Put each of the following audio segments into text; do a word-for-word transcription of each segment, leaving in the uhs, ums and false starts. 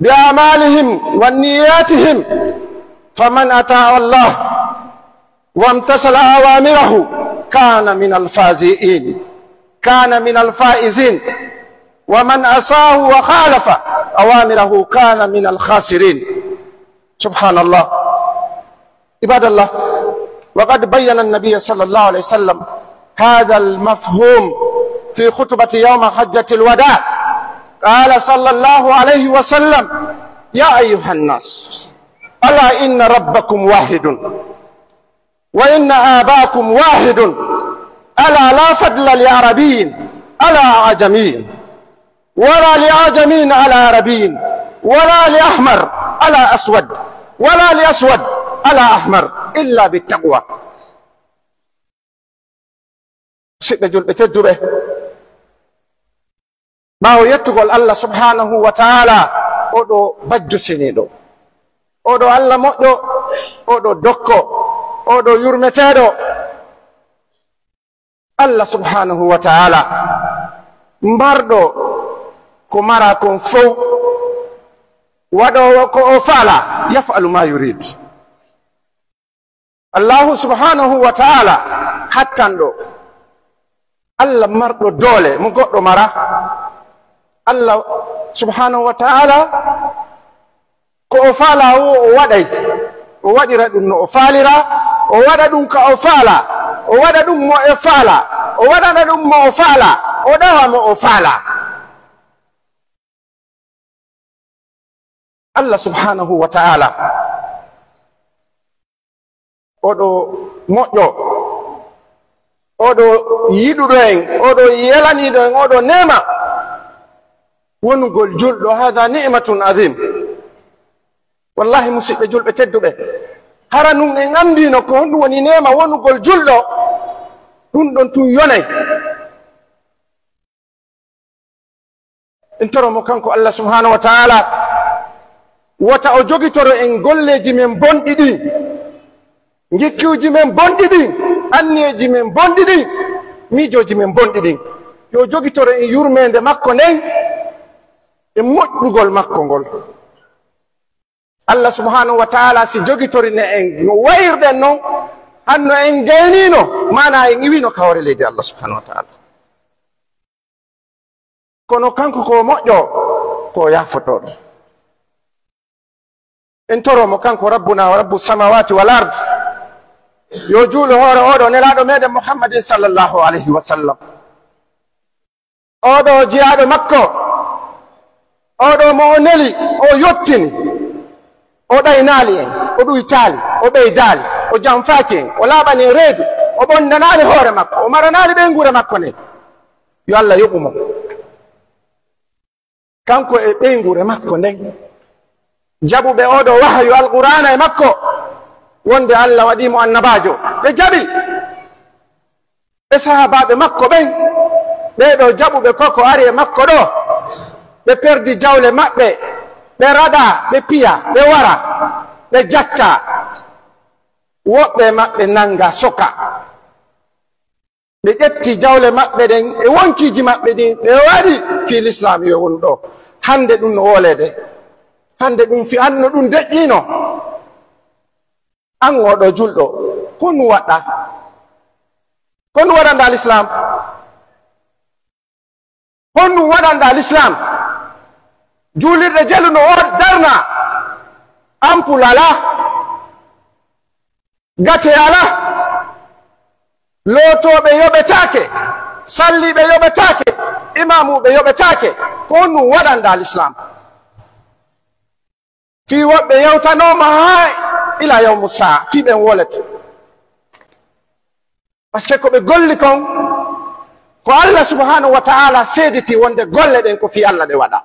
بأعمالهم ونياتهم، فمن أطاع الله وامتثل أوامره كان من الفائزين، كان من الفائزين، ومن عصاه وخالف أوامره كان من الخاسرين. سبحان الله. عباد الله، وقد بين النبي صلى الله عليه وسلم هذا المفهوم في خطبة يوم حجة الوداع، قال صلى الله عليه وسلم: يا أيها الناس، ألا إن ربكم واحد، وإن أباكم واحد، ألا لا فضل لعربي على أعجمي، ولا لأعجمي على عربي، ولا لأحمر على أسود، ولا لأسود على أحمر، إلا بالتقوى. Siɓɓe julɓe tedduɓe, ɓaawo yettugol Allah subhanahu wa ta'ala, oɗo bajjo seniiɗo, oɗo Allah moƴƴo, oɗo dokko, oɗo yurmeteeɗo, Allah subhanahu wa ta'ala, marɗo ko mara kon fow, waɗoowo ko o faala, yaf'alu ma yurid. Allahu subhanahu wa ta'ala hattanɗo, Allah marɗo doole mo goɗɗo mara. Allah subhanahu wa ta'ala, ko o faala o, o waɗay. O waɗira ɗum no o faalira, o waɗa ɗum ka o faala, o waɗa ɗum mo e faala, o waɗana ɗum mo o faala, o ɗawa mo o faala. Allah subhanahu wa ta'ala, oɗo moƴƴo, oɗo yiɗuɗo en, oɗo yelaniiɗo en, oɗo neema. Wonugol julɗo, hada ni'matun azim. Wallahi, musiɓɓe julɓe tedduɓe, hara nun en anndino ko honɗum woni neema wonugol julɗo, ɗum ɗon tun yonay. En toro mo kanko Allah subhanahu wa ta'ala, wota o jogitoro en golleeji men bonɗi ɗin, ngikkuuji men bonɗi ɗin, anniyeeji men bonɗi ɗin, miijooji men bonɗi ɗin. Yo jogitoro en yurmeende makko nden e moƴƴugol makko ngol. Allah subhanahu wa ta'ala si jogitorine en no wa'irɗen non, hanno en gaynino, mana en iwino ka hoore leydi Allah subhanahu wa ta'ala. Kono kanko ko moƴƴo, ko yaafotooɗo. En toro mo kanko Rabbuna wa Rabbu samawati wal ard, yo juulu hoore oɗo nelaaɗo meɗen Muhammadin sallallahu alayhi wa sallam. Oɗo jiyaaɗo makko, oɗo mo o neli, o yottini, o ɗaynaali en, o ɗuytaali, o ɓeydaali, o janfaaki en, o laaɓani en reedu, o ɓondanaali hoore makko, o maranaali ɓeynguure makko nden. Yo Allah yoɓu mo, kanko e ɓeynguure makko nden. Jaɓuɓe oɗo wahayu Alqur'aana e makko, wonde Allah waɗii mo annabaajo, ɓe jaɓi. Ɓe sahaabaaɓe makko ɓen, ɓee ɗoo jaɓuɓe ko ko ari e makko ɗoo, ɓe perdi jawle maɓɓe, ɓe raɗaa, ɓe piya, ɓe wara, ɓe jatta. Woɓɓe maɓɓe nannga soka. Ɓe ƴetti jawle maɓɓe ɗen e wonkiiji maɓɓe ɗin, ɓe waɗi fii Lislaam yo wonu ɗoo. Hannde ɗum no wooleede. Hannde ɗum fi-, hannde no ɗum deƴƴiino. An oɗo julɗo, ko nu waɗɗa? Ko nu waɗanɗa Lislaam? Ko nu waɗanɗa Lislaam? Juulirɗe jelu no o darna, ampul alaa, gate alaa, lootooɓe yoɓetaake, salliiɓe yoɓetaake, imaamuuɓe yoɓetaake. Ko nu waɗanɗa Lislaam? Fii woɓɓe yewtanooma haa ila yawmu saa, fii ɓen wolete. Parce que ko ɓe golli kon, ko Allah subhanahu wa ta'ala seediti wonde golle ɗen ko fii Allah ɗe waɗa.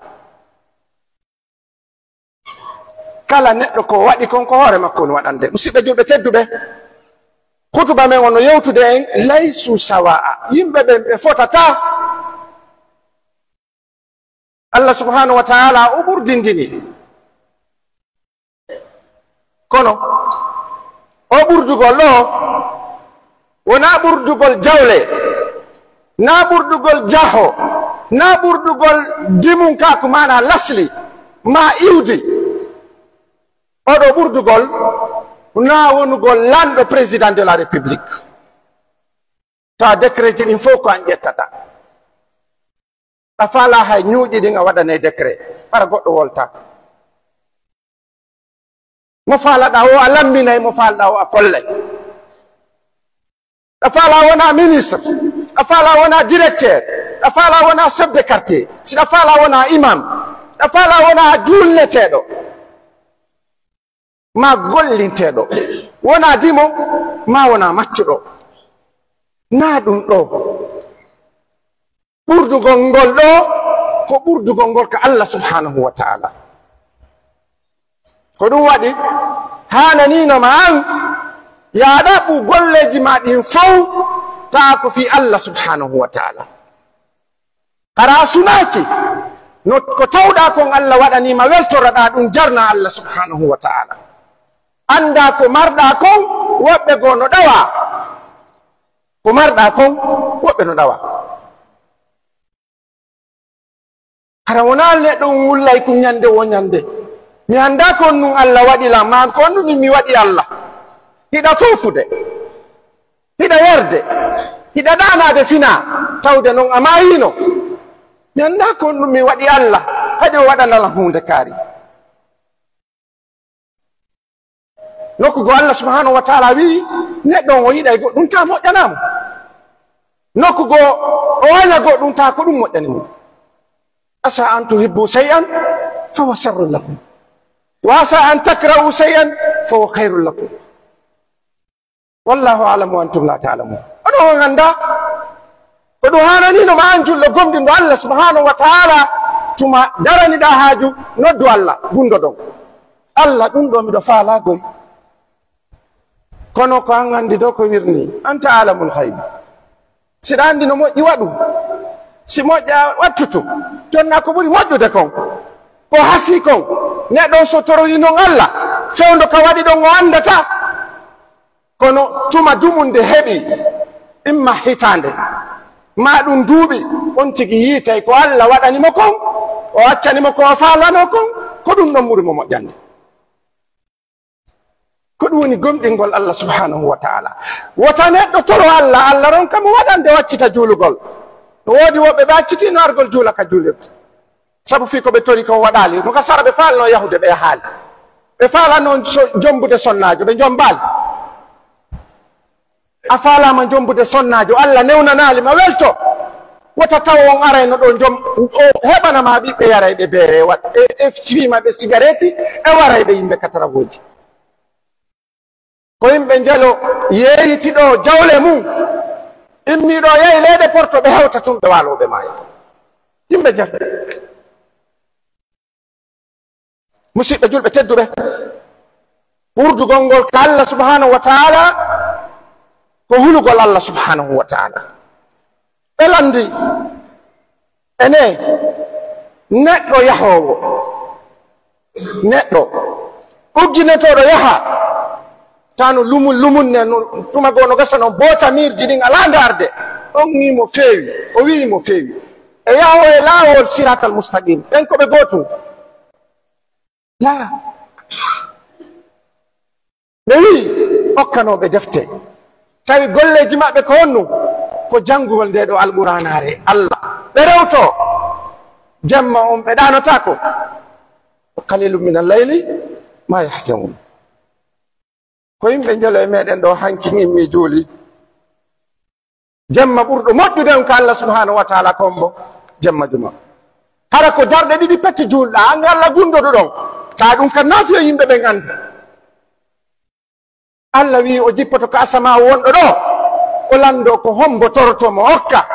Kala neɗɗo ko waɗi kon, ko hoore makko woni waɗande. Musiɓɓe julɓe tedduɓe, hutuba men on no yewtude en laysu sawaa. Yimɓe ɓen ɓe fotataa. Allah subhanahu wa ta'ala o ɓurdindini. Kono o ɓurdugol ɗo, wonaa ɓurdugol jawle, naa ɓurdugol jaho, naa ɓurdugol dimunkaaku, maanaa lasli. ma iwdi. Oɗo ɓurdugol na wonugol lanɗo, président de la République. Tawa décret ji ɗin fof ko an ƴettata. A faala hay ñuuƴi ɗin a waɗane décret, hara goɗɗo wolta. Mo faalaɗa o a lamminay, mo faalaɗa o a follay. A faala wona ministre, a faala wona directeur, a faala wona chef de quartier, si a faala wona imam, a faala wona juulneteeɗo, ma gollinteeɗo, wona dimo, ma wona maccuɗo. Na ɗum ɗo. Ɓurdugol ngol ɗo, ko ɓurdugol ngol ka Allah subhanahu wa ta'ala. Ko ɗum waɗi, haananiino ma an, yaa ɗaɓɓu golleeji ma ɗin fow, taa ko fii Allah subhanahu wa ta'ala. Hara a sunaaki, no ko tawɗaa kon Allah waɗanii ma, weltoraɗaa ɗum, jarnaa Allah subhanahu wa ta'ala. Anndaa ko marɗaa kon, woɓɓe goo no ɗawa. Ko marɗaa kon, woɓɓe no ɗawa. Hara wonaa neɗɗo on wullay ko ñande wo ñande. Mi anndaa ko on ɗum Allah waɗi lan, maa ko on ɗum mi waɗi Allah. Hiɗa foofude, hiɗa yarde, hiɗa ɗaanaade finaa, tawde noon a maayiino. Mi anndaa ko on ɗum mi waɗi Allah, haɗi o waɗana lan huunde kaari. Nokku goo Allah subhanahu wa ta'ala wi'i, neɗɗo on o yiɗay goɗɗum, taa moƴƴanaa mo. Nokku goo o waña goɗɗum, taa ko ɗum moƴƴani mo. Asa an tuhibbu shay'an fa huwa sharrun lakum. Wa asa an takrahu shay'an fa huwa khairun lakum. Wallahu a'lamu wa antum la ta'lamun. Onon on anndaa. Ko ɗum haananiino ma an julɗo gomɗinɗo Allah subhanahu wa ta'ala, tuma daraniɗaa haaju, noddu Allah, gunndodon. Allah, ɗum ɗo miɗo faalaa goy. Kono ko an anndi ɗo ko wirnii. Anta a'lamul ghaybi. Si ɗa anndi no moƴƴi waɗu. Si moƴƴaa wattutu. Jonna ko ɓuri moƴƴude kon. Ko hasii kon. Neɗɗo on so toroyi non Allah. Fewndo ka waɗi ɗon o anndataa. Kono tuma dumunde heɓi, imma hitaande, maa ɗum duuɓi, on tigi yiitay ko Allah waɗani mo kon, o accani mo ko o faalano kon, ko ɗum ɗon ɓuri mo moƴƴande. Ko ɗum woni gomɗingol Allah subhanahu wa ta'ala. Wota neɗɗo toro Allah, Allah ronka mo waɗande waccita juulugol. No woodi woɓɓe ɓe accitino argol juula ka juulirde. Sabu fii ko ɓe tori kon waɗaali. No ka sara ɓe faalno yahude, ɓe yahaali. Ɓe faalano so-, jombude sonnaajo, ɓe jombaali. A faalaama jombude sonnaajo, Allah newnanaali ma welto. Wota taw on arayno ɗo jom-, o heɓana ma ɓiɓɓe yarayɓe beere, waɗ-, e, e fiima ɓe sigareeti, e warayɓe yimɓe ka tarawooji. Ko yimɓe njelo yeeyitiɗo jawle mum, immiiɗo yahi leyɗe porto, ɓe hewta tun, ɓe waaloo, ɓe maaya. Yimɓe njelo. Musidɓe julɓe tedduɓe, ɓurdugol ngol ka Allah subhanahu wa ta'ala ko hulugol Allah subhanahu wa ta'ala. Ɓe lanndi ene neɗɗo yahoowo, neɗɗo ugginetooɗo yaha, ta no lumun lumun ne, no tuma goo no gasa no bootamiirji ɗin alaa ndaarde. On ŋii mo feewi, o wi'i mo feewi. E yaho e laawol siratal mustaqim, ɓen ko ɓe gootum. Laa. Ɓe wi'i, okkanooɓe defte. Tawi golleeji maɓɓe ko honɗum? Ko janngugol nde ɗo Alqur'aanaare Allah. Ɓe rewto. Jemma on ɓe ɗaanotaako. Qaliilun mina llayli maa yahja'uun. Ko yimɓe njelo e meɗen ɗo hanki immi juuli. Jemma ɓurɗo moƴƴude on ka Allah subhanahu wa ta'ala ko hombo? Jemma juma. Hara ko darɗe ɗiɗi petti juulɗa, an Allah gundoɗo ɗon. Ta ɗum ka naafiya yimɓe ɓen anndi. Allah wi'i o jippoto ka asama wonɗo ɗo. O lando ko hombo toroto mo hokka.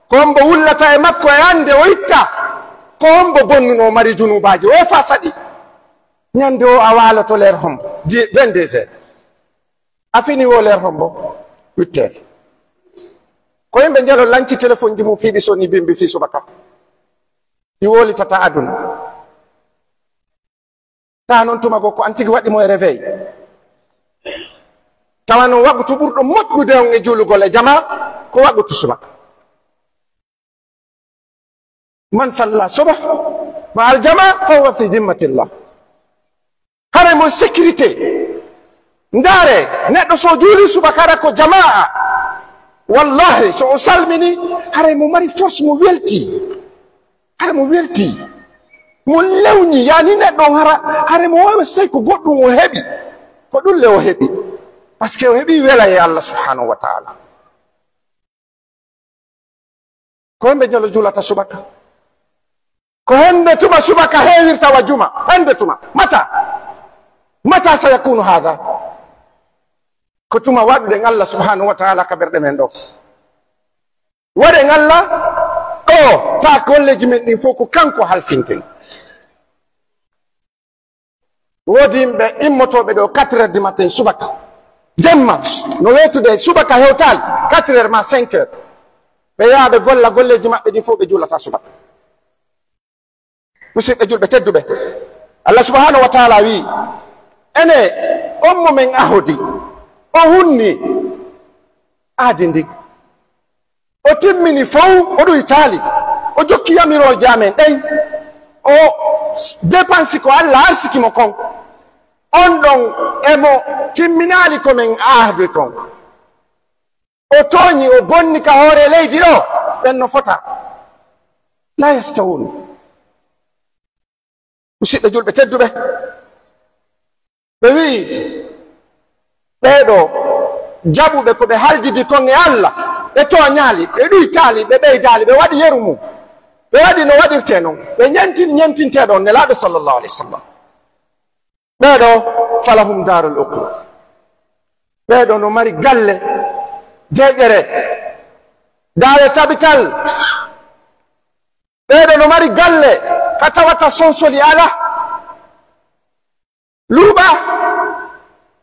Ko hombo wullata e makko e annde o itta. Ko hombo bonnuno o mari junubaaji o e fasaɗi. Ñande o a waaloto leer hombo, di-, vingt-deux heures. A fini wo leer hombo, huit heures. Ko yimɓe njelo lanci telefonji mum fii ɗi soni bimbi fii subaka. Ɗi wolitata aduna. Ta noon tuma goo ko an tigi waɗi mo e réveil. Tawa noon waqtu ɓurɗo moƴƴude on e juulugol e jama ko waqtu subaka. Man salla subha مع الجماعة فهو في ذمة الله. Haray mo sécurité. Ndaare, neɗɗo so juuli subaka hara ko jamaa. Wallahi, so o salmini, haray mo mari force, mo welti. Haray mo welti. Mo lewñi, yani neɗɗo on hara, haray mo wawa sey ko goɗɗum o heɓi. Ko ɗum le o heɓi. Parce que o heɓi wela e Allah subhanahu wa ta'ala. Ko hembe jalo julata subaka. Ko hembe tuma subaka heewirta wa juma. Hembe tuma. Mata. Mata sayakunu hadha. Ko tuma waɗuɗen Allah subhanahu wa ta'ala ka ɓerɗe men ɗo. Waɗen Allah ɗo, ta golleji men ɗin fof ko kanko halfinten. Woodi yimɓe immotooɓe ɗo quatre heures du matin subaka. Jemma, no weetude subaka hewtaali, quatre heures ma cinq heures. Ɓe yaha ɓe golla golleji maɓɓe ɗin fof ɓe juulata subaka. Musidɓe julɓe tedduɓe, Allah subhanahu wa ta'ala wi, ene on mo men ahodi, o hunni ahdi ndin. O timmini fow, o ɗuytaali. O jokki yamirooje amen ɗen. O dépensi ko Allah arsiki mo kon. On ɗon emo timminaali ko men ahdi kon. O tooñi, o bonni ka hoore leydi ɗo. Ɓen no fota. La yastawun. Musidɓe julɓe tedduɓe, ɓe wi'i, ɓee ɗo jaɓuɓe ko ɓe haljidi kon e Allah, ɓe tooñaali, ɓe ɗuytaali, ɓe ɓeydaali, ɓe waɗi yeru mum, ɓe waɗi no waɗirtee non, ɓe ñentini ñentinteeɗo on Nelaaɗo sallallahu alayhi wa sallam. Ɓee ɗo, falahum daarul uqud. Ɓee ɗo no mari galle deeƴere, daawe tabital. Ɓee ɗo no mari galle ka tawata sonsoli ala, luuɓa.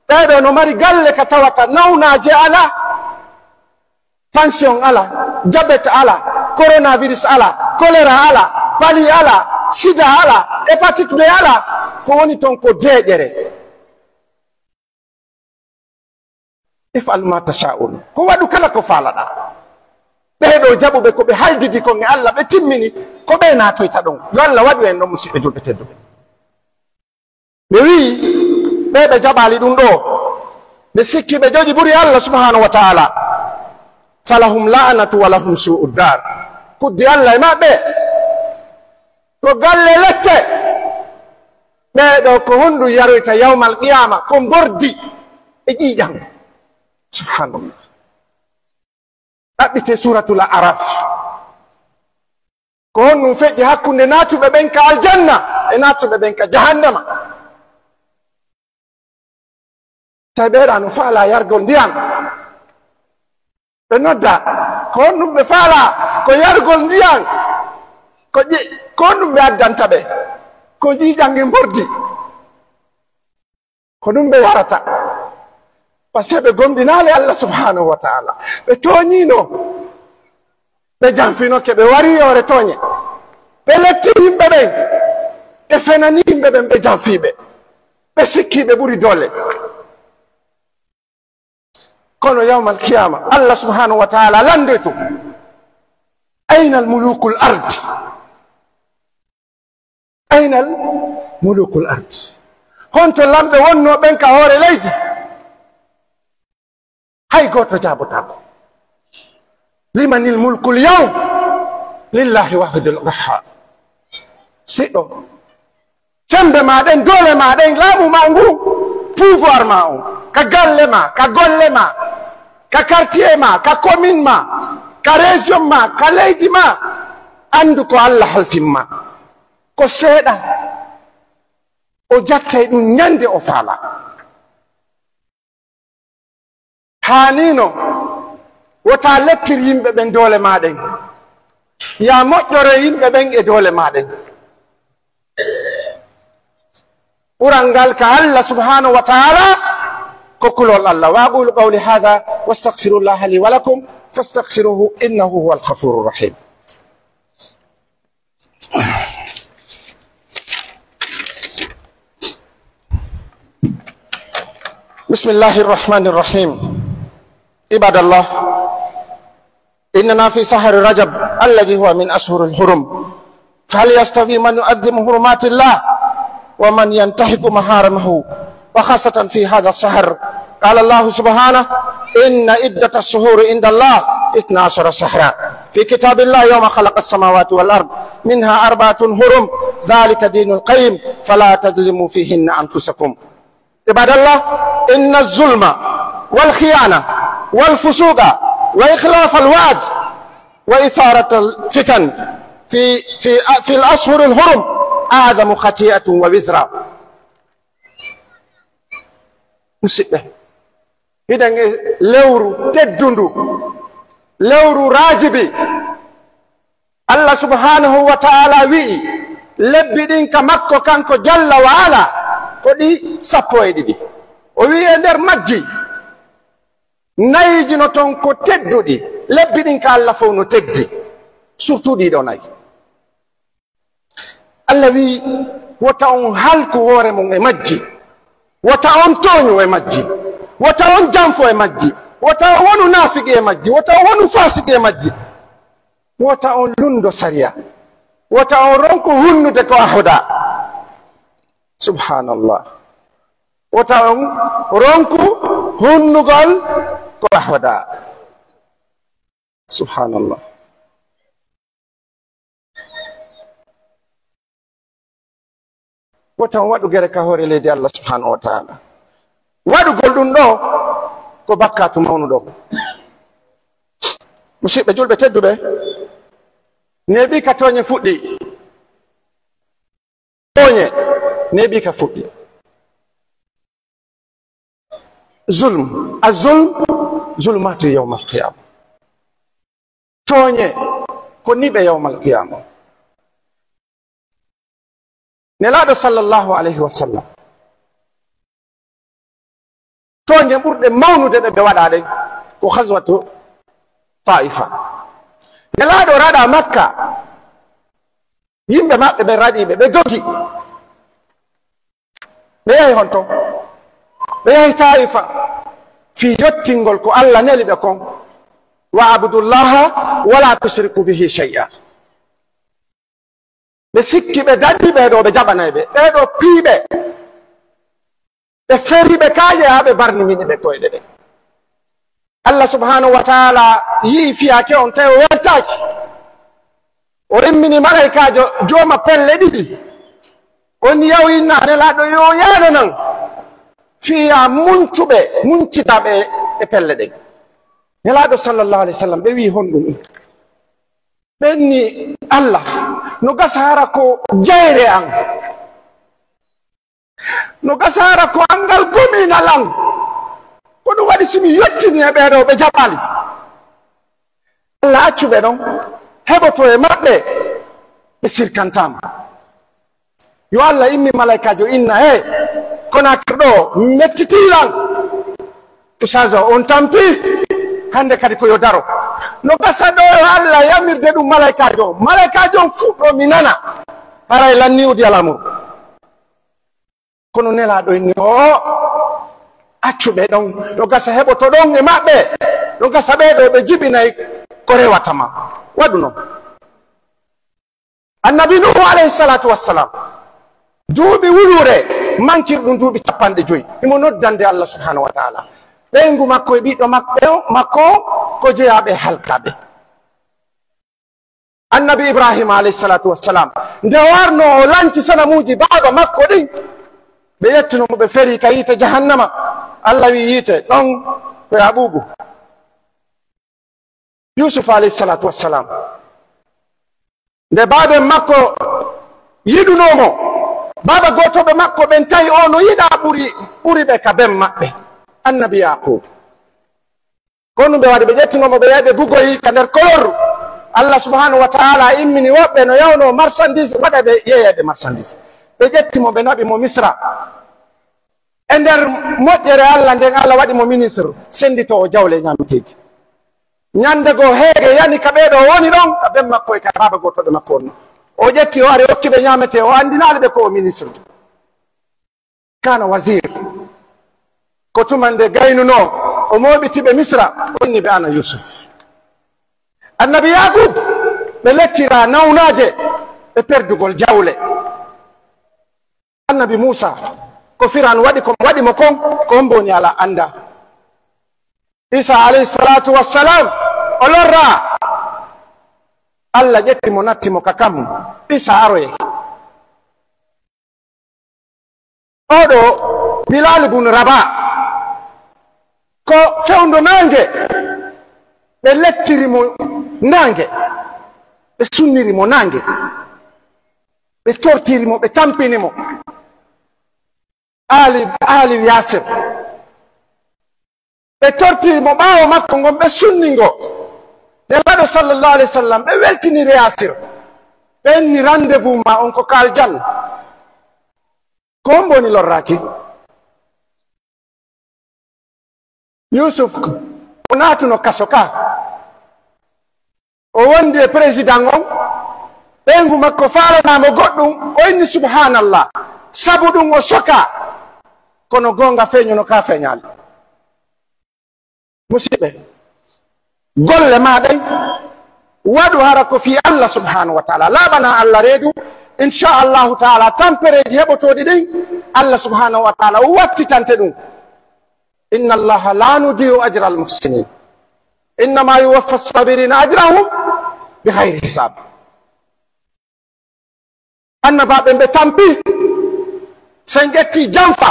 Ɓee ɗo no mari galle ka tawata nawnaaje ala, tension ala, jabet ala, coronavirus ala, choléra ala, pali ala, sida ala, hépatite B ala. Ko woni ton ko deeƴere. If'al ma tasha'un. Ko waɗu kala ko faalaɗaa. Ɓee ɗo jaɓuɓe ko ɓe haljidi kon e Allah, ɓe timmini, ko ɓe naatoyta ɗon. Yo Allah waɗu en ɗon, musidɓe julɓe tedduɓe. Ɓe wi'i, ɓee ɓe jaɓaali ɗum ɗo, ɓe sikki ɓe joƴi ɓuri Allah subhanahu wa ta'ala. Falahum la'natu wa lahum su'ud dar. Kuddi Allah e maɓɓe. Ko galle lette. Ɓee ɗo ko honɗum yaroyta yawmal qiyama? Ko mbordi e ƴiiƴam. Subhanallah. Ɗaɓɓite Suratul Araf. Ko honɗum feƴƴi hakkunde naatuɓe ɓen ka aljanna e naatuɓe ɓen ka jahannama? Tawi ɓeeɗa no faala yargol ndiyan. Ɓe nodda, ko honɗum ɓe faala? Ko yargol ndiyan. Ko ƴe-, ko honɗum ɓe addanta ɓe? Ko ƴiiƴam e mbordi. Ko ɗum ɓe yarata. Parce que ɓe gomɗinaali Allah subhanahu wa ta'ala. Ɓe tooñiino. Ɓe janfinoke, ɓe wari yoore tooñe. Ɓe letti yimɓe ɓen. Ɓe fenani yimɓe ɓen, ɓe janfiiɓe. Ɓe sikki ɓe ɓuri doole. Kono yawmal qiyama, Allah subhanahu wa ta'ala landoyto. Aynal mulukul ard? Aynal mulukul ard? Honto lamɓe wonnoo ɓen ka hoore leydi? Hay gooto jaabotaako. Limanil mulkul yawm? Lillahi wahidil qahhar. Siɗɗo, sembe ma ɗen, doole ma ɗen, laamu ma ngu, pouvoir ma on, ka galle ma, ka golle ma, ka quartier ma, ka commune ma, ka région ma, ka leydi ma, anndu ko Allah halfin ma. Ko seeɗa, o jattay ɗum ñande o faala. Haaniino, wota lettir yimɓe ɓen doole ma ɗen. Ya moƴƴoro yimɓe ɓen e doole ma ɗen. Ɓural ngal ka Allah subhanahu wa ta'ala, ko kulol Allah. Wa aqulu qawli hadha wastaghfirullaha li wa lakum fastaghfiruhu innahu huwal ghafurur rahim. بسم الله الرحمن الرحيم. عباد الله، إننا في شهر رجب الذي هو من أشهر الحرم. فهل يستوي من يعظم حرمات الله ومن ينتهك محارمه؟ وخاصة في هذا الشهر. قال الله سبحانه: إن عدة الشهور عند الله اثنا عشر شهرا في كتاب الله يوم خلق السماوات والأرض منها أربعة حرم ذلك دين القيم فلا تظلموا فيهن أنفسكم. عباد الله، إن الظلم والخيانة والفسوق وإخلاف الوعد وإثارة الفتن في، في، في الأشهر الحرم أعظم خطيئة ووزرا. Musidɓe, hiɗen e lewru teddundu, lewru Rajibi. Allah subhanahu wa ta'ala wi'i, lebbi ɗin ka makko kanko jalla wa ala, ko ɗi sappo e ɗiɗi. O wi'i e nder majji, nayiji no ton ko tedduɗi, lebbi ɗin ka Allah fow no teddi, surtout ɗiɗo nayi. Allah wi'i, wota on halku hoore mon e majji, wota on tooñu e majji, wota on janfo e majji, wota on wonu naafigi e majji, wota on wonu faasigi e majji. Wota on lundo sariya. Wota on ronku hunnude ko ahoda. Subhanallah. Wota on ronku hunnugol ko ahoda. Subhanallah. Wota on waɗu gere ka hoore leydi Allah subhanahu wa ta'ala. Waɗugol ɗum ɗo ko bakkaatu mawnuɗo. Musidɓe julɓe tedduɓe, neeɓi ka tooñe fuɗɗi. Tooñe neeɓi ka fuɗɗi. Zulm, a zulm, zulmatu yawmal qiyama. Tooñe ko niɓe yawmal qiyama. Nelaaɗo sallallahu alayhi wa sallam, tooñe ɓurɗe mawnude ɗe ɓe waɗa ɗen ko ghazwatu Taifa. Nelaaɗo raɗa Makka, yimɓe maɓɓe ɓe raɗiɓe, ɓe dogi. Ɓe yahi honto? Ɓe yahi Taifa fii yottingol ko Allah neli ɓe kon. "Wa abudullaha wala tushriku bihi shay'a." Ɓe sikki, ɓe daɗi ɓee ɗoo, ɓe jaɓanay ɓe. Ɓee ɗoo piiɓe, ɓe feri ɓe kaaƴe haa ɓe barni wini ɓe koyɗe ɗen. Allah subhanahu wa ta'ala yi'i fiyaake on, tawi o weltaaki. O immini malaykaajo jooma pelle ɗiɗi. On yawi inna Nelaaɗo yo yaano nan fiya muncuɓe, muncitaaɓe e pelle ɗen. Nelaaɗo sallallahu alayhi wa sallam, ɓe wi'i honɗum? Ɓe inni, "Allah, no gasa hara ko jayre an. No gasa hara ko angal gominal an. Ko ɗum waɗi si mi yottini e ɓee ɗoo, ɓe jaɓaali." Allah accu ɓe ɗon, heɓoto e maɓɓe, ɓe sirkantaama. Yo Allah immi malaykaajo inna, "He, Konakiri ɗoo, mettitii lan. Ustaz o, on tampi. Hannde kadi ko yo daro." No gasa ɗoo yo Allah yamirde ɗum malaykaajo. Malaykaajo on fuɗɗo mi nana. Haray lanni udi alamuru. Kono Nelaaɗo inni, "O, accu ɓe ɗon. No gasa heɓoto ɗon e maɓɓe. No gasa ɓee ɗoo ɓe jibinay ko rewata ma. Waɗu non." Annabi Nuhu alayhi salatu wassalam, duuɓi wuluure mankirɗum duuɓi capanɗe joyi, himo noddande Allah subhanahu wa ta'ala. Ɓeyngu makko e ɓiɗɗo makko, makko on ko jeyaaɓe e halkaaɓe. Annabi Ibrahima alayhi salatu wassalam, nde warno o lanci sanamuuji baaba makko ɗin, ɓe yettino mo, ɓe feri ka yiite jahannama. Allah wi yiite ɗon ko yaɓugu. Yusuf alayhi salatu wassalam, nde baaben makko yiɗunoo mo, baaba gootooɓe makko ɓen tawi o no yiɗa ɓuri, ɓuri ɓe ka ben maɓɓe, annabi Yaqub. Ko ɗum ɓe waɗi, ɓe ƴettino mo, ɓe yahi ɓe bugoyi ka nder kolor. Allah subhanahu wa ta'ala immini woɓɓe no yawnoo marchandise, waɗa ɓe yeeyede marchandise. Ɓe ƴetti mo, ɓe naɓi mo Misra. E nder moƴƴere Allah nden, Allah waɗi mo ministre, senditoowo jawle ñaameteeji. Ñande goo heege yani ka ɓee ɗoo woni ɗon, ka ben makko e ka baaba gootooɓe makko on. O ƴetti, o ari, o hokki ɓe ñaametee, o anndinaali ɓe ko o ministre. Kana wazir. Ko tuma nde gaynunoo, o mooɓiti ɓe Misra, o inni ɓe ana Yusuf. Annabi Yaqub, ɓe lettira nawnaaje, e perdugol jawle. Annabi Muusa, ko Firawna waɗi, ko waɗi mo kon, ko hombo woni alaa annda. Iisa alayhi salaatu wassalam, o lorra. Allah ƴetti mo, natti mo ka kammu. Iisa aroye. Oɗo Bilal ibn Rabah, ko fewndo naange, ɓe lettiri mo naange, ɓe sunniri mo naange, ɓe tortiri mo, ɓe tampini mo. Ali, Ali Yasir. Ɓe tortiri mo ɓaawo makko ngon, ɓe sunni ngo. Nelaaɗo sallallahu alayhi wa sallam, ɓe weltiniri Yasir. Ɓe inni rendez-vous ma on ko ka aljanna. Ko hombo woni lorraaki? Yusuf, o naatuno kaso ka. O wondi e président on, ɓeyngu makko faalanaama goɗɗum, o inni, "Subhanallah." Sabu ɗum o soka, kono goonga feeñuno ka feeñaali. Musidɓe, golle ma ɗen, waɗu hara ko fii Allah subhanahu wa taala, laaɓana Allah reedu, inchallahu taala, tampereeji heɓotooɗi ɗin, Allah subhanahu wa taala wattitante ɗum. Inna Allaha la nudiu ajra al muhsinin. Innama yuwaffa sabirina ajrahum bi hayri hisab. Annabaaɓe ɓe tampi, sen ƴetti janfa.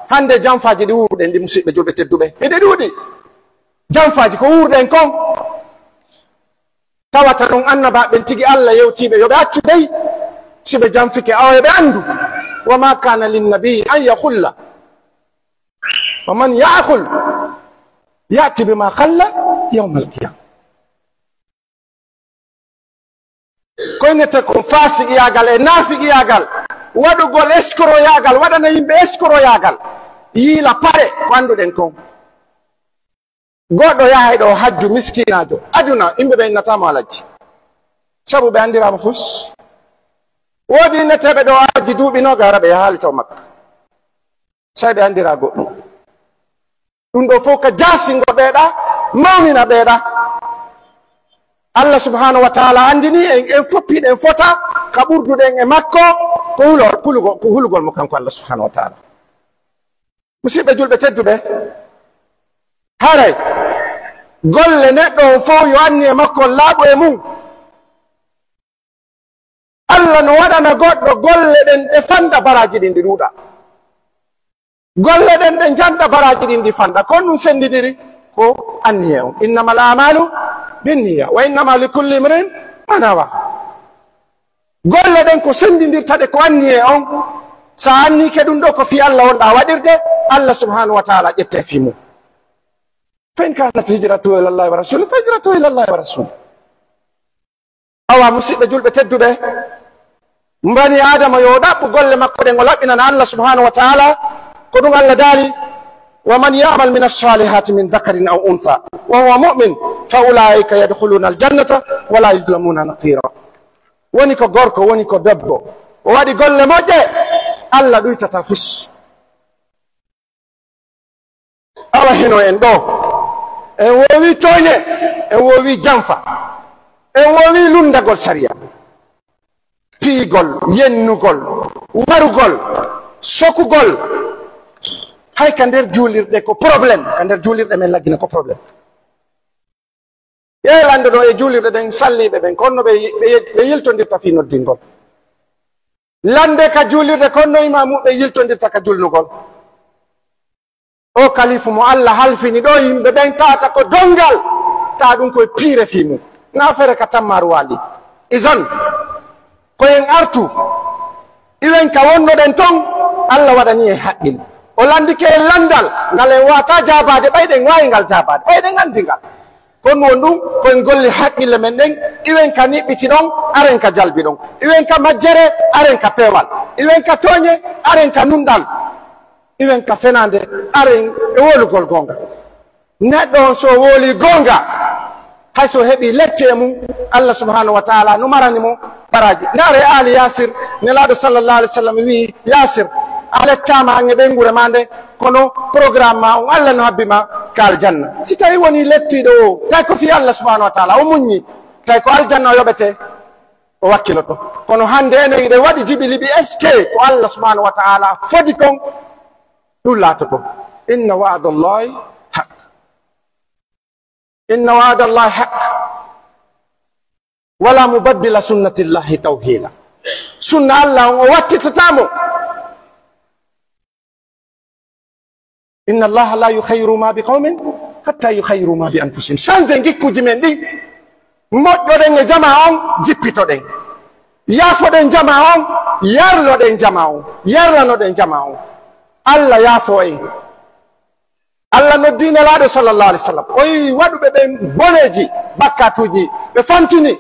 Hannde janfaaji ɗi wuurɗen ɗi, musidɓe julɓe tedduɓe, hiɗi ɗuuɗi. Janfaaji ko wuurɗen kon. Tawata non annabaaɓe ɓen tigi Allah yewtiiɓe yo ɓe accu dey, si ɓe janfike, awa yo ɓe anndu. Wa ma kana linnabii an yahulla. Wa man yahul ya'ti bima halla yawmal qiyama. Ko innete kon faasiqiyaagal e naafiqiyaagal, waɗugol escroyaagal, waɗana yimɓe escroyaagal, yiila pare ko annduɗen kon. Goɗɗo yahay ɗo hajju miskinaajo, aduna yimɓe ɓe innata mo alajji, sabu ɓe anndiraama fus. Woodi inneteeɓe ɗo alajji duuɓi noogas, hara ɓe yahaali to Makka. Sey ɓe anndira goɗɗum. Ɗum ɗo fof ko jaasingo ɓeeɗa, mawnina ɓeeɗa. Allah subhanahu wa taala anndini en, en fof hiɗen fota ka ɓurduɗen e makko, ko hulo-, kulugo-, ko hulugol mo kanko Allah subhanahu wa taala. Musidɓe julɓe tedduɓe, haray golle neɗɗo on fof yo anniye makko laaɓu e mum. Allah no waɗana goɗɗo golle ɗen ɗe fanda baraaji ɗin ɗi ɗuuɗa. Golle ɗen ɗe njanda baraaji ɗin ɗi fanda. Kon ɗum sendidiri ko anniye on. Innamal a'malu binniya wa innama likulli imrin ma nawa. Golle ɗen ko sendindirta ɗe ko anniye on. Sa annike ɗum ɗo ko fii Allah wonɗa waɗirde, Allah subhanahu wa taala ƴette fii mum. Fa in kanat hijratuhu ila Allahi wa rasuli, fa hijratuhu ila Allahi wa rasuli. Awa, musidɓe julɓe tedduɓe, bani Adama yo ɗaɓɓu golle makko ɗen, o laɓɓinana Allah subhanahu wa taala, ko ɗum Allah daali, "Wa man ya'mal min as-salihati min dhakarin aw untha wa huwa mu'min fa ulaika yadkhuluna al-jannata wa la yuzlamuna naqira." Woni ko gorko, woni ko debbo, o waɗi golle moƴƴe, Allah ɗuytata fus. Awa hino en ɗo, en woowi tooñe, en woowi janfa, en woowi lunndagol sariya. Piygol, yennugol, warugol, sokugol, hay ka nder juulirɗe ko problème, ka nder juulirɗe men Lagine ko problème. Ƴeew lanndo ɗo e juulirɗe ɗen salliiɓe ɓen, ko honno ɓe, ɓe, ɓe yiltondirta fii noddingol. Lannde ka juulirde, ko honno imaamuɓe yiltondirta ka julnugol. O kalifu mo Allah halfini ɗo, yimɓe ɓen taata ko donngal, taa ɗum koye piire fii mum. Na fere ka tammaaru waali. Izan, ko en artu, iwen ka wonnoɗen ton, Allah waɗani en haqqil. O lanndike en lanndal, ngal en waata jaabaade, ɓay ɗen waawi ngal jaabaade, ɓay ɗen anndi ngal. Kono won ɗum, ko en golli haqqille men ɗen, iwen ka niɓɓiti ɗon, aren ka jalbi ɗon. Iwen ka majjere, aren ka peewal. Iwen ka tooñe, aren ka nunɗal. Iwen ka fenaande, aren e wolugol goonga. Neɗɗo on so wooli goonga, hay so heɓi lette e mum, Allah subhanahu wa taala no marani mo baraaji. Ndaare Ali Yasir, Nelaaɗo sallallahu alaihi wasallam wi'i, "Yasir, a lettaama an e ɓeynguure ma nde, kono programme ma on, Allah no habbi ma ka aljanna." Si tawi woni lettiiɗo o, tawi ko fii Allah subhanahu wa taala, o muññi, tawi ko aljanna o yoɓete. O wakkiloto. Kono hannde enen hiɗen waɗi jiɓi liɓi, est-ce que ko Allah subhanahu wa ta'ala fodi kon ɗum laatoto? Inna wa'dallahi haq. Inna wa'dallahi haq. Wala mubaddila sunnatillahi tawhila. Sunna Allah on o wattitataamo. Inna Allaha la yughayyiru ma bi qawmin hatta yughayyiru ma bi anfusihim. Change ngikkuuji men ɗin. Moƴƴoɗen e jama on, jippitoɗen. Yaafoɗen jama on, yarloɗen jama on, yarlanoɗen jama on. Allah yaafo en. Allah noddi Nelaaɗo sallallahu alaihi wasallam. O yi waɗuɓe ɓen boneeji, bakkatuuji, ɓe fantini.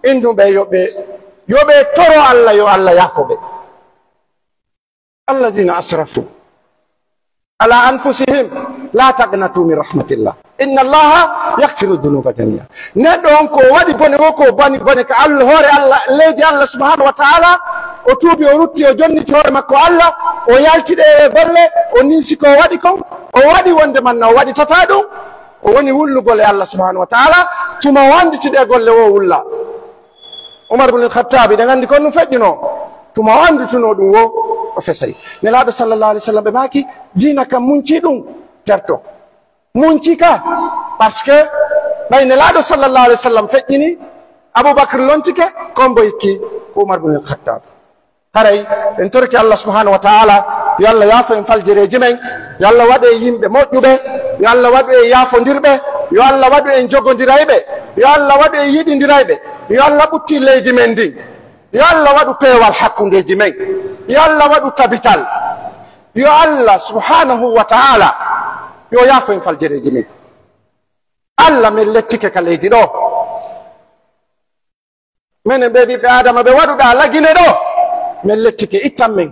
Innuɓe yo ɓe, yo ɓe toro Allah, yo Allah yaafo ɓe. Alladhina asrafu ala anfusihim la taqnatu min rahmatillah. Inna Allaha yaghfiru dhunuba jami'a. Neɗɗo on ko waɗi bone wo ko boni bone ka Allah, hoore Allah, leydi Allah subhanahu wa ta'ala, o tuubi, o rutti, o jonniti hoore makko Allah, o yalti ɗe e golle, o ninsi ko o waɗi kon, o waɗi wonde manna o waɗitata ɗum, o woni wullugol e Allah subhanahu wa ta'ala, tuma o annditi ɗe golle wo wulla. Umar ibn al-Khattab, eɗen anndi kon ɗum feƴƴuno, tuma o anndutuno ɗum wo, o fesay. Nelaaɗo sallallahu alaihi wasallam ɓe maaki, diina kam munci ɗum, terto. Munci ka, parce que ɓay Nelaaɗo sallallahu alaihi wasallam feƴƴini, Abubakar lontike, kombo ikki ko Umar ibn al-Khattab. Haray en torki Allah subhanahu wa ta'ala, yo Allah yaafo en faljereeji men, yo Allah waɗu en yimɓe moƴƴuɓe, yo Allah waɗu en yaafondirɓe, yo Allah waɗu en jogondirayɓe, yo Allah waɗu en yiɗindirayɓe, yo Allah ɓuttin leydi men ndin, yo Allah waɗu peewal hakkundeeji men, yo Allah waɗu tabital, yo Allah subhanahu wa ta'ala yo yaafo en faljereeji men. Allah, men lettike ka leydi ɗo. Menen ɓe ɓiɓɓe Adama ɓe waɗuɗaa Lagine ɗo, men lettike, ittan men.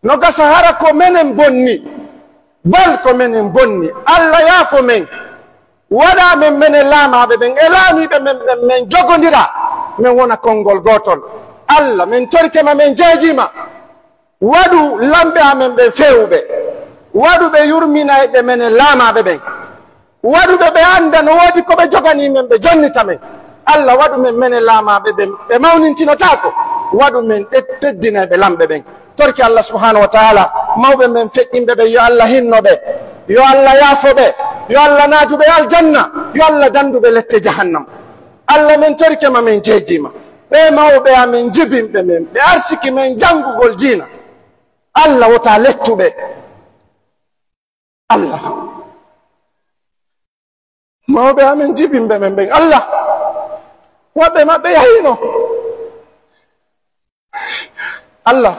No gasa hara ko menen bonni, bal ko menen bonni. Allah yaafo men, waɗa men menen laamaaɓe ɓen e laamiiɓe men ɓen, men jogondira, men wona konngol gootol. Allah, men torike ma, men jeejii ma. Waɗu lamɓe amen ɓen feewuɓe, waɗu ɓe yurminayɓe menen laamaaɓe ɓen. Waɗu ɓe ɓe annda no woodi ko ɓe joganii men, ɓe jonnita men. Allah, waɗu men menen laamaaɓe ɓen, ɓe mawnintinotaako. Waɗu men ɗe-, teddinayɓe lamɓe ɓen. Torki Allah subhanahu wa ta'ala, mawɓe men feƴƴinɓe ɓen, yo Allah hinno ɓe, yo Allah yaafo ɓe, yo Allah naadu ɓe aljanna, yo Allah dandu ɓe lette jahannam. Allah, men torike ma, men jeejii ma. Ɓee mawɓe amen jibinɓe men, ɓe arsiki men janngugol diina, Allah, wota lettu ɓe. Allah, mawɓe amen jibinɓe men ɓen, Allah, woɓɓe maɓɓe yahiino. Allah,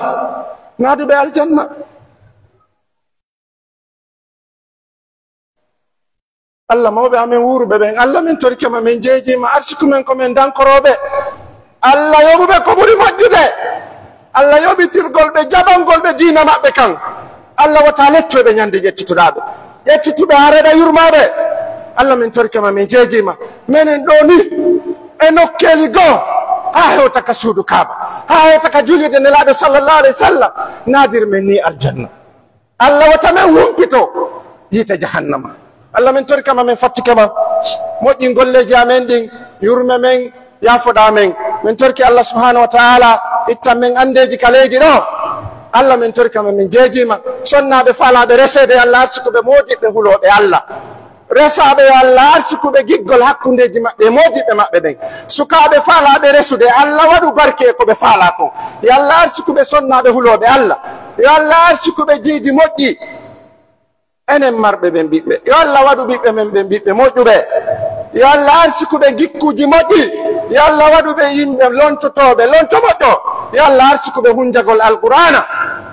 naadu ɓe aljanna. Allah, mawɓe amen wuuruɓe ɓen, Allah, men torike ma, men jeejii ma, arsiku men ko men dankorooɓe. Allah, yoɓu ɓe ko ɓuri moƴƴude. Allah, yoɓitirgol ɓe, jaɓangol ɓe diina maɓɓe kan. Allah, wota lettu ɓe ñande ƴettituɗaa ɓe. Ƴettitu ɓe haa reɗa, yurmaa ɓe. Allah, men torike ma, men jeejii ma. Menen ɗoo ni, e nokkeeli goo, haa hewta ka suudu Kaaba, haa hewta ka juulirde Nelaaɗo sallallahu alaihi wasallam, naadir men ni aljanna. Allah, wota men humpito yiite jahannama. Allah, men torike ma, men fattike ma. Moƴƴin golleeji amen ɗin, yurme men, yaafoɗaa men. Men torike Allah subhanahu wa ta'ala, ittan men anndeeji ka leydi ɗo. Allah, men torike ma, men jeejii ma. Sonnaaɓe faalaaɓe reseede, Allah, arsiku ɓe moodiɓɓe hulooɓe Allah. Resaaɓe, yo Allah, arsiku ɓe giggol hakkundeeji maɓɓe e moodiɓɓe maɓɓe ɓen. Sukaaɓe faalaaɓe resude, Allah, waɗu barke e ko ɓe faalaa kon. Yo Allah, arsiku ɓe sonnaaɓe hulooɓe Allah. Yo Allah, arsiku ɓe jeydi moƴƴi. Enen marɓe ɓen ɓiɓɓe, yo Allah, waɗu ɓiɓɓe men ɓen ɓiɓɓe moƴƴuɓe. Yo Allah, arsiku ɓe gikkuuji moƴƴi. Yo Allah, waɗu ɓe yimɓe lontotooɓe, lonto moƴƴo. Yo Allah, arsiku ɓe hunjagol Alqur'aana.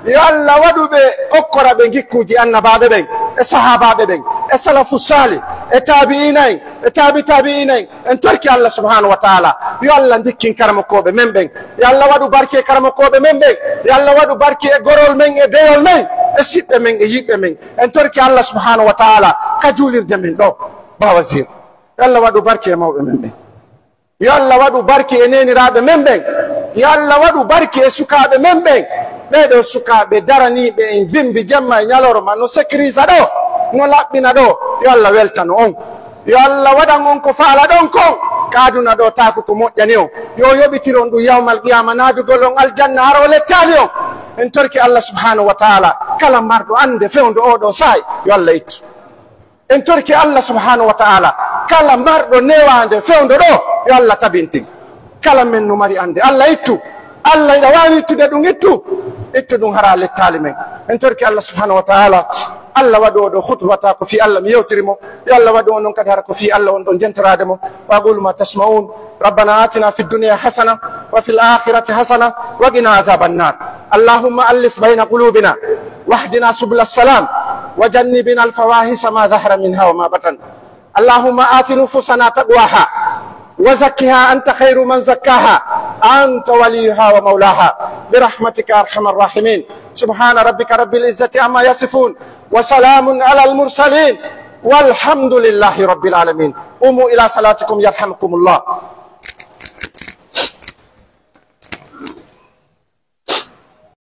Yo Allah, waɗu ɓe okkora ɓe gikkuuji annabaaɓe ɓen, e sahaabaaɓe ɓen, e salafu saalih, e taabi'iina en, e taabi taabi'iina en. En torki Allah subhanahu wa ta'ala, yo Allah, ndikkin karamokooɓe men ɓen. Yo Allah, waɗu barke e karamokooɓe men ɓen. Yo Allah, waɗu barke e gorol men, e deyol men, e siɓɓe men, e yiɓɓe men. En torki Allah subhanahu wa ta'ala ka juulirde men ɗo, Ba Wazir. Yo Allah, waɗu barke e mawɓe men ɓen. Yo Allah, waɗu barke e neeniraaɓe men ɓen. Yo Allah, waɗu barke e sukaaɓe men ɓen. Ɓee ɗoo sukaaɓe daraniiɓe en bimbi jemma e ñalorma, no sécurisa ɗo, no laɓɓina ɗo. Yo Allah, weltano on. Yo Allah, waɗan on ko faalaɗon kon. ka aduna ɗo, taako ko moƴƴani on. Yo yoɓitir on ɗum yawmal qiyama, naadugol on aljanna hara o lettaali on. En torki Allah subhanahu wa ta'ala, kala marɗo annde fewndo oo ɗoo saa'i, yo Allah ittu. En torki Allah subhanahu wa ta'ala, kala marɗo newaande fewndo ɗoo, yo Allah tabintin. Kala men no mari annde, Allah ittu. Allah ina waawi ittude ɗum, ittu. Ittu ɗum hara a lettaali men. En torki Allah subhanahu wa ta'ala, Allah waɗu oo ɗoo khutbata ko fii Allah mi yewtiri mo. Yo Allah waɗu on noon kadi hara ko fii Allah on ɗon jentoraade mo. وأقول ما تسمعون. ربنا آتنا في الدنيا حسنة وفي الآخرة حسنة وقنا عذاب النار. اللهم ألف بين قلوبنا واهدنا سبل السلام وجنبنا الفواحش ما ظهر منها وما بطن. اللهم آت نفوسنا تقواها وزكها أنت خير من زكاها أنت وليها ومولاها برحمتك أرحم الراحمين. سبحان ربك رب العزة عما يصفون وسلام على المرسلين والحمد لله رب العالمين. قوموا إلى صلاتكم يرحمكم الله.